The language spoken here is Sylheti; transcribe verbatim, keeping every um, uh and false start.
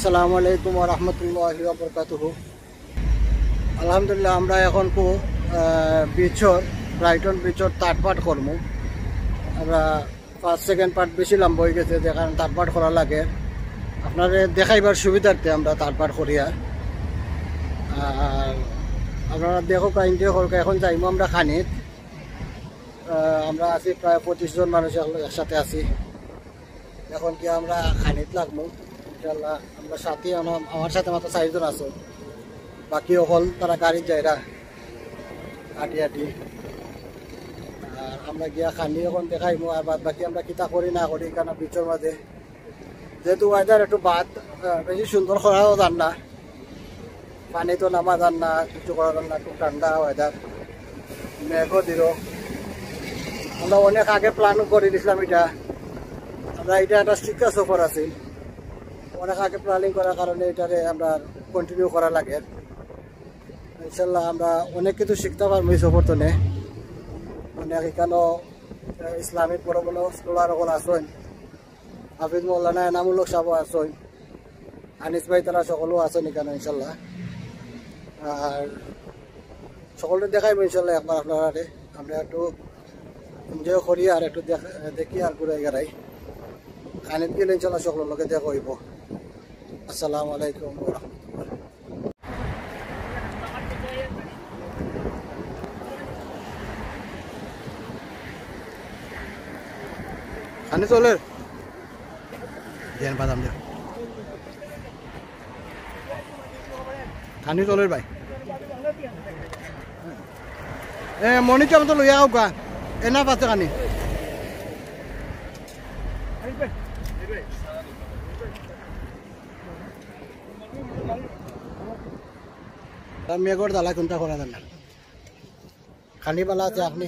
আসসালামু আলাইকুম ওয়া রাহমাতুল্লাহি ওয়া বারাকাতুহু। আলহামদুলিল্লাহ, আমরা এখন কো বিচর, ব্রাইটন বিচর তাটপাট করমু। আমরা ফার্স্ট সেকেন্ড পার্ট বেশি লম্বা অই গেছে, যে কারণে তাটপাট করা লাগে। আপনারে দেখাইবার সুবিধার্থে আমরা তাটপাট করি। আর আর আপনারা দেখো, এনজয় করো। এখন যাইমু আমরা খানিত। আহ, আমরা আছি প্রায় পঁচিশ জন মানুষ এক- একসাথে আছি। এখন কি আমরা খানিত লাগমু, ইনশাল্লাহ। আমরা সাথে, আমার আমার সাথে মাত্র চারজন আছে, বাকি অকল তারা গাড়িত যাইরা আটি আটি। আর আমরা গিয়া খানি এখন দেখাইমু, আর বাদ বাকি আমরা কিতা করি না করি, কারণ বিচর মাঝে যেহেতু ওয়েদার একটু বাদ, আহ, বেশি সুন্দর করাও যার না, পানি তো নামা যার না, কিছু করা যার না, খুব ঠান্ডা ওয়েদার, মেঘও দিল। আমরা অনেক আগে প্ল্যান করে দিছিলাম এটা, আমরা এটা একটা শিক্ষা সফর আছে, অনেক আগে প্ল্যানিং করার কারণে এটারে আমরা কন্টিনিউ করা লাগে। ইনশাল্লাহ আমরা অনেক কিছু শিখতে পারবো এই সফর তনে। অনেক এখানেও, আহ, ইসলামিক বড় বড় স্কলার অকল আছেন, হাফিজ মৌলানা এনামুল হক সাহেব আছেন, আনিস ভাই, তারা সকলেও আছেন এখানে ইনশাল্লাহ। আর সকলরে দেখাইবো ইনশাল্লাহ একবার আপনারারে। আমরা একটু এনজয় করি আর একটু দেখ- দেখি আর ঘুরাই গেড়াই। খানিত গেলে ইনশাল্লাহ সকলের লগে দেখা হইব। আসসালামু আলাইকুম ওয়া রাহমাতুল্লাহ। খানি চলের। দেন বাদাম দেন। খানি চলের ভাই। এ, মনিকা মতো লইয়া আউকা। এনা পাতে খানি। তার মেঘর জ্বালা কোনটা করা যায় না। খানি বালা আছে আপনি।